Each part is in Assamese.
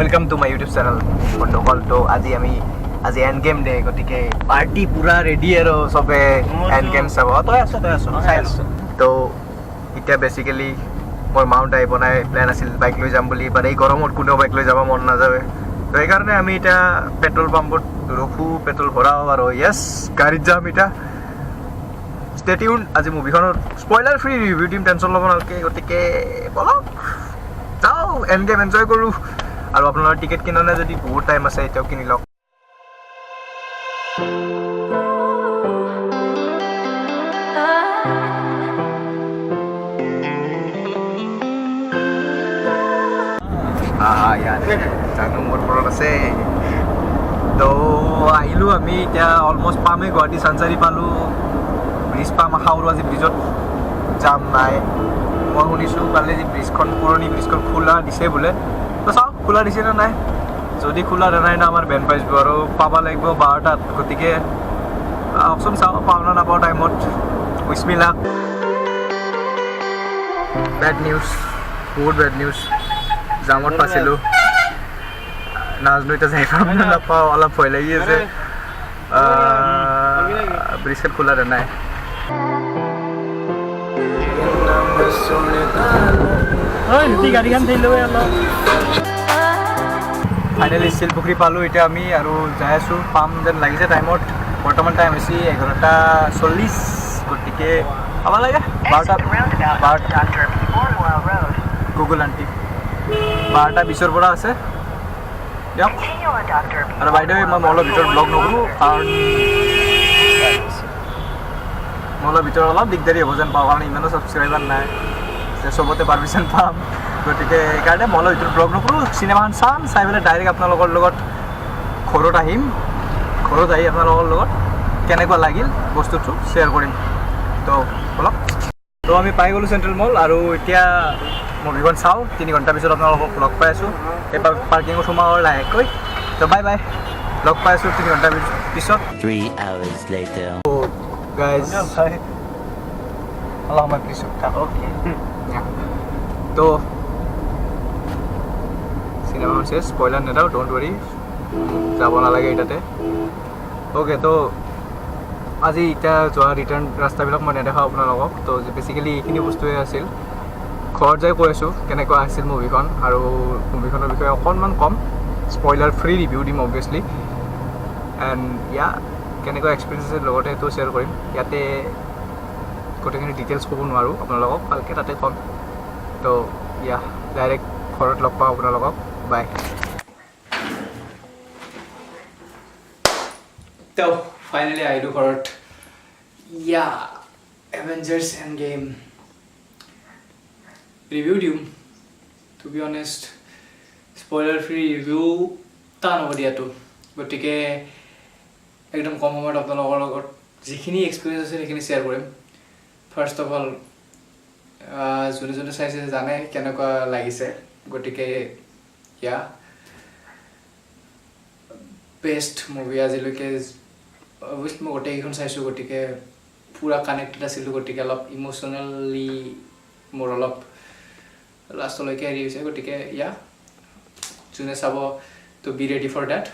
Welcome to my YouTube channel বন্ধুসকল। তো আজি আমি আজি এণ্ড গেম ডে, গতিকে পাৰ্টি পূৰা ৰেডি আৰু চবে এণ্ড গেম চাব। তই আছ, তই আছ, চাই ল। তো এতিয়া বেচিকেলি মোৰ মাউণ্ট আহিব নাই, প্লেন আছিল বাইক লৈ যাম বুলি, বাট এই গৰমত কোনেও বাইক লৈ যাব মন নাযাবে। তো সেইকাৰণে আমি এতিয়া পেট্ৰল পাম্পত ৰখোঁ, পেট্ৰল ভৰাওঁ আৰু য়েছ, গাড়ীত যাম এতিয়া। ষ্টে টিউন, আজি মুভিখনৰ স্পইলাৰ ফ্ৰী ৰিভিউ দিম, টেনশ্যন ল'ব নালাগে। গতিকে বলক যাওঁ, এণ্ড গেম এনজয় কৰোঁ। আৰু আপোনালোকৰ টিকেট কিনা নাই যদি, বহুত টাইম আছে, এতিয়াও কিনি লওক। ইয়াত জানো মোৰ মনত আছে। তো আহিলোঁ আমি, এতিয়া অলমষ্ট পামেই গুৱাহাটী, চানচাৰি পালোঁ, ব্ৰিজ পাম আশা কৰোঁ। আজি ব্ৰিজত জাম নাই। মই শুনিছোঁ কালি যে ব্ৰিজখন, পুৰণি ব্ৰিজখন খোলা দিছে বোলে। তো চাওঁ খোলা দিছে নে নাই। যদি খোলা নাই না, আমাৰ বেন পাইছোঁ আৰু পাব লাগিব 12টাত। গতিকে আহকচোন, চাওঁ পাওঁ নে নাপাওঁ টাইমত। Wish me luck. Bad news, বহুত বেড নিউজ, জামত ফাঁচিলোঁ। নাজানো এতিয়া যাই পাম নে নাপাওঁ, অলপ ভয় লাগি আছে। ব্ৰিজখন খোলা নাই। গাড়ীখন থৈ অলপ। ফাইনেলি শিলপুখুৰী পালোঁ এতিয়া আমি আৰু যাই আছোঁ, পাম যেন লাগিছে টাইমত। বৰ্তমান টাইম হৈছে 11:40, গতিকে পাব লাগে 12টা। 12টা গুগল আণ্টি, 12:20ৰ পৰা আছে। দিয়ক। আৰু বাইদেউ, মই মলৰ ভিতৰত ব্লগ নকৰোঁ, কাৰণ মলৰ ভিতৰত অলপ দিগদাৰী হ'ব যেন পাওঁ, কাৰণ ইমানো ছাবস্ক্ৰাইবাৰ নাই যে চবতে পাৰ্মিশ্যন পাম। গতিকে সেইকাৰণে মলৰ ভিতৰত ব্লগ নকৰোঁ। চিনেমাখন চাম, চাই পেলাই ডাইৰেক্ট আপোনালোকৰ লগত ঘৰত আহিম। ঘৰত আহি আপোনালোকৰ লগত কেনেকুৱা লাগিল বস্তুটো শ্বেয়াৰ কৰিম। তো ব'লক। তো আমি পাই গ'লোঁ চেণ্ট্ৰেল মল আৰু এতিয়া মুভিখন চাওঁ। 3 ঘণ্টাৰ পিছত আপোনালোকক লগ পাই আছোঁ। এই পাৰ্কিঙত সোমাওঁ লাহেকৈ। তো বাই বাই, লগ পাই আছোঁ 3 ঘণ্টাৰ পিছত। 3 hours later. Guys, অলপ সময় পিছত থাক। তো চিনেমা হৈছে, স্পইলাৰ নেদাওঁ, don't worry, যাব নালাগে এটাতে। অ'কে, তো আজি এতিয়া যোৱা ৰিটাৰ্ণ ৰাস্তাবিলাক মই নেদেখাওঁ আপোনালোকক। তো বেচিকেলি এইখিনি বস্তুৱে আছিল। ঘৰত যাই কৈ আছোঁ কেনেকুৱা আছিল মুভিখন আৰু মুভিখনৰ বিষয়ে অকণমান ক'ম, স্পইলাৰ ফ্ৰী ৰিভিউ দিম অবভিয়াছলি। এণ্ড ইয়া, কেনেকুৱা এক্সপিৰিয়েঞ্চ আছিল লগতে সেইটো শ্বেয়াৰ কৰিম। ইয়াতে গোটেইখিনি ডিটেইলছ ক'ব নোৱাৰোঁ আপোনালোকক, ভালকৈ তাতে ক'ম। তো ইয়া, ডাইৰেক্ট ঘৰত লগ পাওঁ আপোনালোকক, বাই। তো ফাইনেলি আহিলোঁ ঘৰত। ইয়া, এভেঞ্জাৰ্ছ এণ্ড গেম ৰিভিউ দিওঁ। To be honest, spoiler free review টান হ'ব দিয়াটো। গতিকে একদম কম সময়ত আপোনালোকৰ লগত যিখিনি এক্সপিৰিয়েঞ্চ আছে সেইখিনি শ্বেয়াৰ কৰিম। ফাৰ্ষ্ট অফ অল, যোনে যোনে চাইছে জানে কেনেকুৱা লাগিছে। গতিকে ইয়া, বেষ্ট মুভি আজিলৈকে। অৱশ্যে মই গোটেইকেইখন চাইছোঁ, গতিকে পূৰা কানেক্টেড আছিলোঁ। গতিকে অলপ ইম'চনেলি মোৰ অলপ লাষ্টলৈকে হেৰি হৈছে। গতিকে ইয়া, যোনে চাব, তো বি ৰেডি ফৰ that,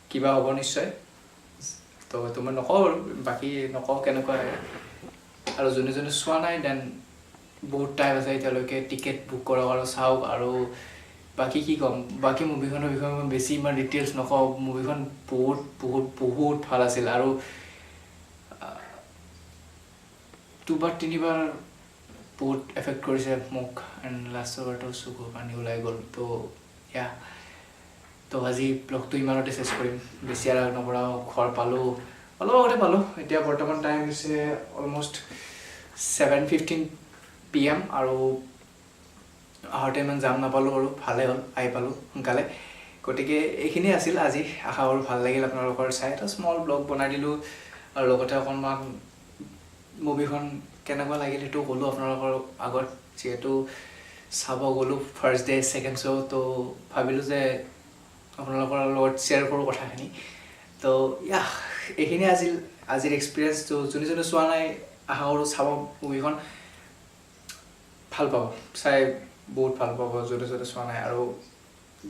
কিবা হ'ব নিশ্চয়। তো তো মই নকওঁ বাৰু, বাকী নকওঁ কেনেকুৱা। আৰু যোনে যোনে চোৱা নাই, then বহুত টাইম আছে এতিয়ালৈকে, টিকেট বুক কৰক আৰু চাওক। আৰু বাকী কি ক'ম, বাকী মুভিখনৰ বিষয়ে মই বেছি ইমান ডিটেইলছ নকওঁ। মুভিখন বহুত বহুত বহুত ভাল আছিল আৰু দুবাৰ তিনিবাৰ বহুত এফেক্ট কৰিছে মোক, এণ্ড লাষ্টৰ বাৰটো চকুৰ পানী ওলাই গ'ল। তো ইয়া, তো আজি ব্লগটো ইমানতে শেষ কৰিম, বেছি আৰু নবঢ়াওঁ। ঘৰ পালোঁ, অলপ আগতে পালোঁ। এতিয়া বৰ্তমান টাইম হৈছে অলমষ্ট 7:15 PM আৰু আহোঁতে ইমান জাম নাপালোঁ আৰু ভালেই হ'ল, আহি পালোঁ সোনকালে। গতিকে এইখিনিয়ে আছিল আজি। আশা কৰোঁ ভাল লাগিল আপোনালোকৰ চাই। এটা স্মল ব্লগ বনাই দিলোঁ আৰু লগতে অকণমান মুভিখন কেনেকুৱা লাগিল সেইটো ক'লোঁ আপোনালোকৰ আগত। যিহেতু চাব গ'লোঁ ফাৰ্ষ্ট ডে ছেকেণ্ড শ্ব', তো ভাবিলোঁ যে আপোনালোকৰ লগত শ্বেয়াৰ কৰোঁ কথাখিনি। তো ইয়া, এইখিনিয়ে আছিল আজিৰ এক্সপিৰিয়েঞ্চটো। যোনে যোনে চোৱা নাই, আশা কৰোঁ চাব মুভিখন, ভাল পাব চাই, বহুত ভাল পাব যোনে যোনে চোৱা নাই। আৰু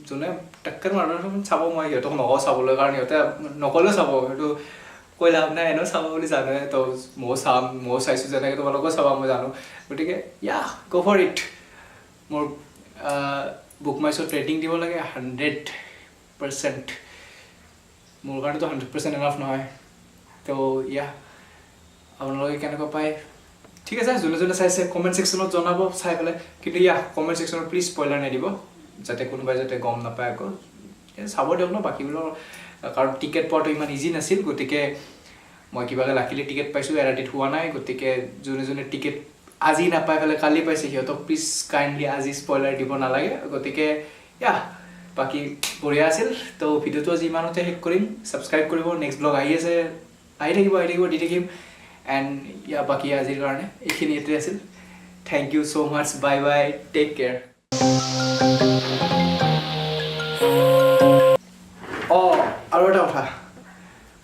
যোনে টক্কৰ মাৰিব চাব, মই সিহঁতক নকওঁ চাবলৈ, কাৰণ সিহঁতে নক'লেও চাব। সেইটো কৈ লাভ নাই, এনেও চাব বুলি জানোৱে। তো ময়ো চাম, ময়ো চাইছোঁ যেনেকৈ তোমালোকেও চাবা, মই জানো। গতিকে yeah, go for it. মোৰ বুক মাই শ্ব'ত ৰেটিং দিব লাগে 100%। মোৰ কাৰণেতো 100% এনাফ নহয়। তো ইয়া, আপোনালোকে কেনেকুৱা পায়? ঠিক আছে, যোনে যোনে চাইছে কমেণ্ট ছেকশ্যনত জনাব চাই পেলাই। কিন্তু ইয়া, কমেণ্ট ছেকশ্যনত প্লিজ স্পইলাৰ নিদিব, যাতে কোনোবাই যাতে গম নাপায় আকৌ। এই চাব দিয়ক ন বাকীবোৰৰ, কাৰণ টিকেট পোৱাটো ইমান ইজি নাছিল। গতিকে মই কিবাকৈ লাকিলি টিকেট পাইছোঁ, এৰাতিত হোৱা নাই। গতিকে যোনে যোনে টিকেট আজি নাপাই পেলাই কালি পাইছে, সিহঁতক প্লিজ কাইণ্ডলি আজি স্পইলাৰ দিব নালাগে। গতিকে ইয়া, বাকী বঢ়িয়া আছিল। তো ভিডিঅ'টো আজি ইমানতে শেষ কৰিম। ছাবস্ক্ৰাইব কৰিব, নেক্সট ব্লগ আহি আছে, আহি থাকিব, আহি থাকিব, দি থাকিম। এণ্ড ইয়া, বাকী আজিৰ কাৰণে এইখিনি এইটোৱে আছিল। Thank you so much, bye bye, take care. অঁ, আৰু এটা কথা,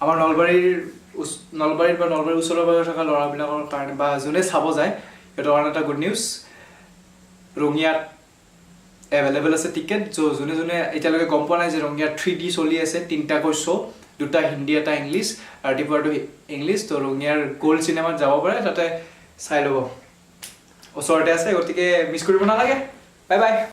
আমাৰ নলবাৰীত বা নলবাৰীৰ ওচৰে পাজৰে থকা ল'ৰাবিলাকৰ কাৰণে বা যোনে চাব যায় সিহঁতৰ কাৰণে এটা গুড নিউজ। ৰঙিয়াত এভেইলেবল আছে টিকেট। যোনে যোনে এতিয়ালৈকে গম পোৱা নাই যে ৰঙিয়াত 3D চলি আছে, তিনিটাকৈ শ্ব', দুটা হিন্দী, এটা ইংলিছ, ৰাতিপুৱাটো ইংলিছ। তো ৰঙিয়াৰ গ'ল্ড চিনেমাত যাব পাৰে, তাতে চাই ল'ব। ওচৰতে আছে, গতিকে মিছ কৰিব নালাগে। Bye bye.